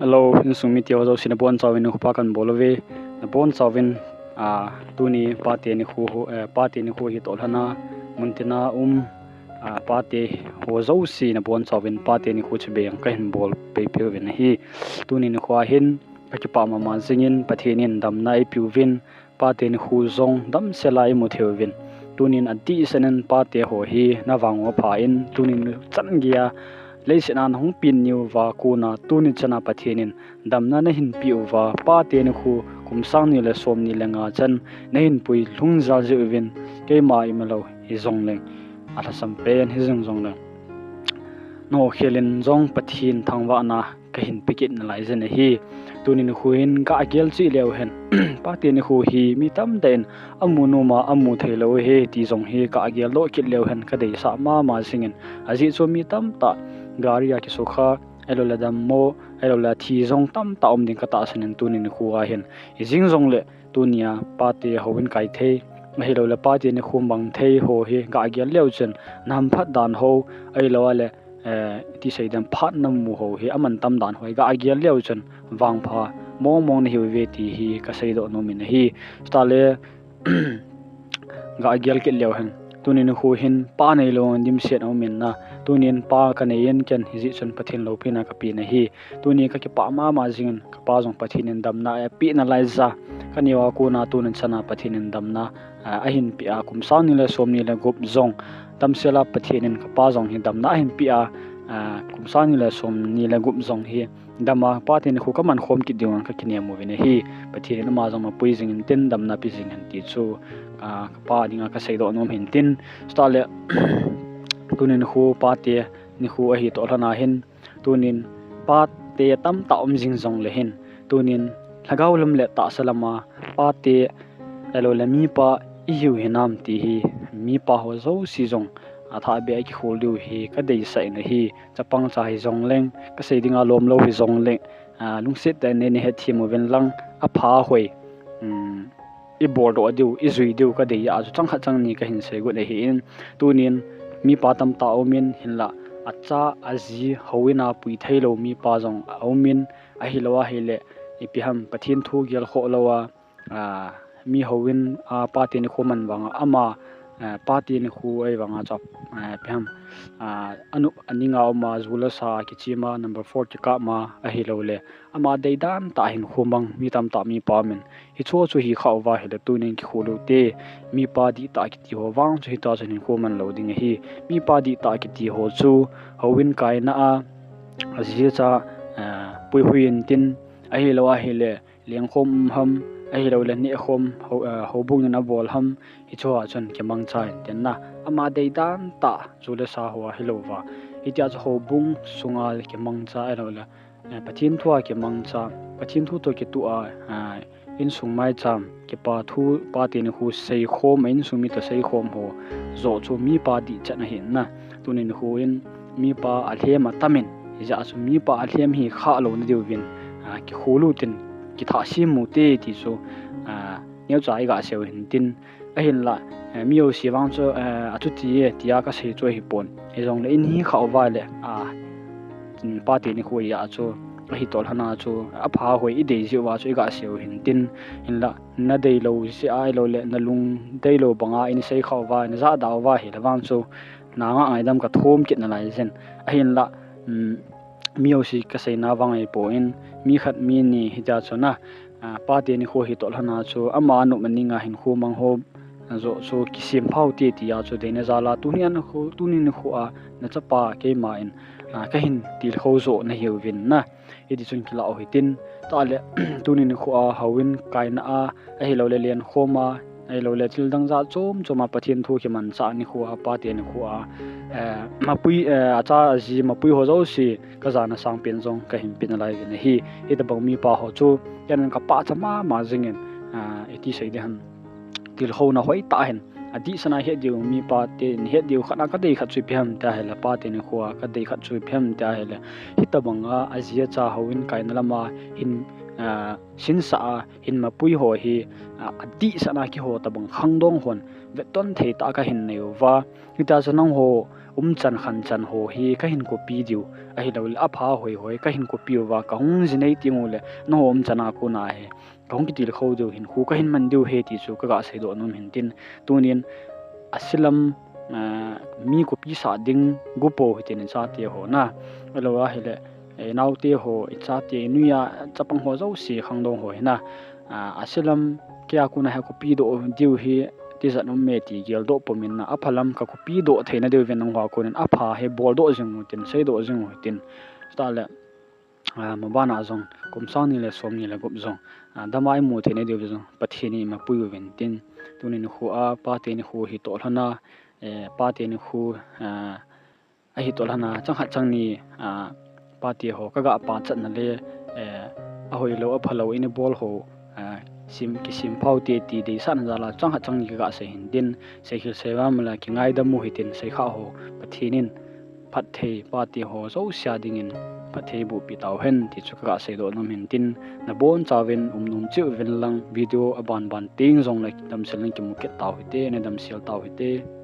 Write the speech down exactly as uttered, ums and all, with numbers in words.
Hello, insung mite ho jouse nabonchauvin nikho pha kahin bol uve. Nabonchauvin, ah, tuni pate nikho, eh, pate nikho hi toh lhona, muntina um, ah, pate ho jouse nabonchauvin pate nikho chibai kahin bol pehpeh uvin ahi. Tuni nikho a hin kakipah mama jingin Pathen in damna eipeuvin, pate nikho jong damsel a imu thei uvin. Tunin adehset in pate ho hi navang u aphan, tunin chan geiya leiset a nahung peng niuva kona tuni chan a Pathen in damna nahin peh uva, pate nikho kum sang ni le som ni le nga chan nahin puilhung jal jeh uvin, keima imacha hijongleng, alhasam pen hijing jongleng, nangho khel in jong Pathen thangvahna kahin pe kit nalai jin ahi. Tuni nikho hin gah gel cheh leu hen, pate nikho hi mi tamtah in amu nom a amu thei lou ahi ti jong hi gah gel doh kit leu hen kadeisah mama jingin, ajeh chu mi tamtah gari a kisukha, ahilouleh dammo, ahilouleh thi jong tamtah um ding katahsan in tuni nikho a hin. Hijing jongleh tunia pate houin kai thei, ahilouleh pate nikho mang thei ho hi gah gel leu chun nahamphat dan ho, ahilou leh, eh, iti sei dem, phat namu ho hi amantam dan ho hi gah gel leu chun vangpha mong mong nahiuve ti hi kaseidoh nom in ahi. Chuteng le gah gel kit leu hen, tuni nikho hin pa neilou dimset aum in na, tunin pa kanei in ken hijeh chun Pathen loupina kapen ahi. Tuni kakipah mama jingin kapa jong Pathen in damna eipeh nalai jeh a, kaneo a kona tuni chan a Pathen in damna, ah, ahin peh a, kum sang ni le som ni le gup jong damsel a Pathen in kapa jong hi damna ahin peh a, ah, kum sang ni le som ni le gup jong hi dam a, pate nikho kaman khom kit diu ngan kakinem uvin ahi. Pathen in ama jong mapui jing intin, damna pe jing hen ti chu, ah, kapa dinga kaseidoh nom hintin. Chuteng le tuni nikho pate nikho ahi toh lhon a hin, tunin pate tamtah um jing jongle hin, tunin lhagao lam le tahsa lam a pate ahilouleh mipa ihiu hinam ti hi mipa ho jouse jong athahbeh a ikikhol diu hi kadeisah in ahi. Chapang cha hijongleng, kasei dinga lomlou hijongleng, ah, lungset tah in nei hetthem uvin lang, apha hoi, um, iboldoh diu, ijui diu kadei a chu chang khat chang ni kahin seigot ahin. Tunin mipa tamtah aum in, hinlah acha aji houin a pui theilou mipa jong aum in, ahilou ahileh ipi ham, Pathen thu gelkhoh lou a, ah, mi houin a pate nikho man vang a, ama, ah, pate nikho ahi vang a chu, ah, ipi ham, ah, anop aning a um a, ju le sa kichem a, number four kikap ma, ahilouleh ama deidan tah hinkho mang mi tamtah mipa um in, hichu chu hikhah uva ahileh tunin kikhol u hite. Mipa dihtah kiti ho vang chu hitia chu hinkho man lou ding ahi. Mipa dihtah kiti ho chu houin kaina a, aji acha, ah, puihui intin, ahilou ahileh lengkhom um ham, ahilouleh nehkhom, hou-, ah, houbung in abol ham, hichu a chun kimangcha intin na, ama deidan tah ju le sa ho ahilouva, hitia chu houbung sunga kimangcha ahilouleh, eh, Pathen thu a kimangcha, Pathen thu toh kitoh a, ah, insung maicham, kipa thu, pate nikho seikhom, a insung mi toh seikhom ho joh chu mipa dihchet ahin na. Tuni nikho in mipa alhem atam in, hijeh a chu mipa alhem hi khah louna diuvin, ah, kikhol u hitin, kithah sem u hite ti chu, ah, neocha iga sei u hintin, ahinlah, eh, mi jouse vang chu, eh, achuti e tia kasei chu ahipon. Hijongleh in hikhah uva leh, ah, pate nikho a chu, ahi toh lhon a chu, apha hoi idei jeh uva chu iga sei u hintin, hinlah nadeilou jeh a ahilouleh nalung deilou banga in seikhah uva, najahda uva ahileh vang chu, nanga ngaidam kathum kit nalai jin. Ahinlah, um, mi jouse kaseina vang ahipon, mi khat mi ni hitia chu na, ah, pate nikho hi toh lhon a chu, ama anop aning a hinkho mang ho joh chu kisempha u hite tia chu deina jal a, tuni nikho, tuni nikho a nachapa keima in, ah, kahin tilkhou joh nahiuvin na. Hiti chun kilah u hitin, chuteng le tuni nikho a houin kaina a, ahilouleh lenkhom a, ahilouleh thil dang jat chom chom a Pathen thu kimanchah nikho a, pate nikho a, eh, mapui, eh, acha aji mapui ho jouse kajana sangpen jong kahin pe nalai uvin ahi. Hitobang mipa ho chu ken kapachat mama jingin, ah, iti sei ding ham, tilkhouna hoitah hin, adehset a het diu mipa ten het diu khat a kadei khat chu ipi ham tia ahileh, pate nikho a kadei khat chu ipi ham tia ahileh, hitobang a aji acha houin kaina lam a hin, ah, sinsah a hin mapui ho hi, ah, adehset a kiho tobang khangdong hon vetton thei tah a kahin nei uva. Hitia chu nangho umchan khanchan ho hi kahin copy diu, ahilouleh apha hoiho hi kahin copy uva kahung jinei tenguleh nangho umchan a kona hi kahung kitilkhou diu hinkho kahin man diu ahi ti chu kaga seidoh nom hintin, tunin aselam mi copy sah ding gupou hitin ichate ho na, ahilouleh inaote ho, ichate, inuiya chapang ho jouse, khangdong ho hi na, aselam keia kona hi copy doh diu hi tijat um me ti geldoh pumin na, aphalam ka copy doh theina diuvin nangho a konin apha hi boldoh jing utin, seidoh jing utin, chutahle mabana jong kum sang ni le som ni le gup jong dama imu theina diuva jong Pathen in eimapui uvin tin, tuni nikho a pate nikho hitoh lhona, pate nikho ahitoh lhona chang khat chang ni pate ho kaga pachatna le ahoilou aphalou ina bol ho kisem phaute ti deisahna jal a chang khat chang ni kaga sei hintin, seikhel seivam le kingaidam u hitin, seikhah ho Pathen in phatthei pate ho jouse a dingin phatthei bohpeh tauhen ti chu kaga seidoh nom hintin, nabonchauvin umnom cheh uvin lang video abanban teng jongle damsel in kimu kit tau hite, nadamsel tau hite.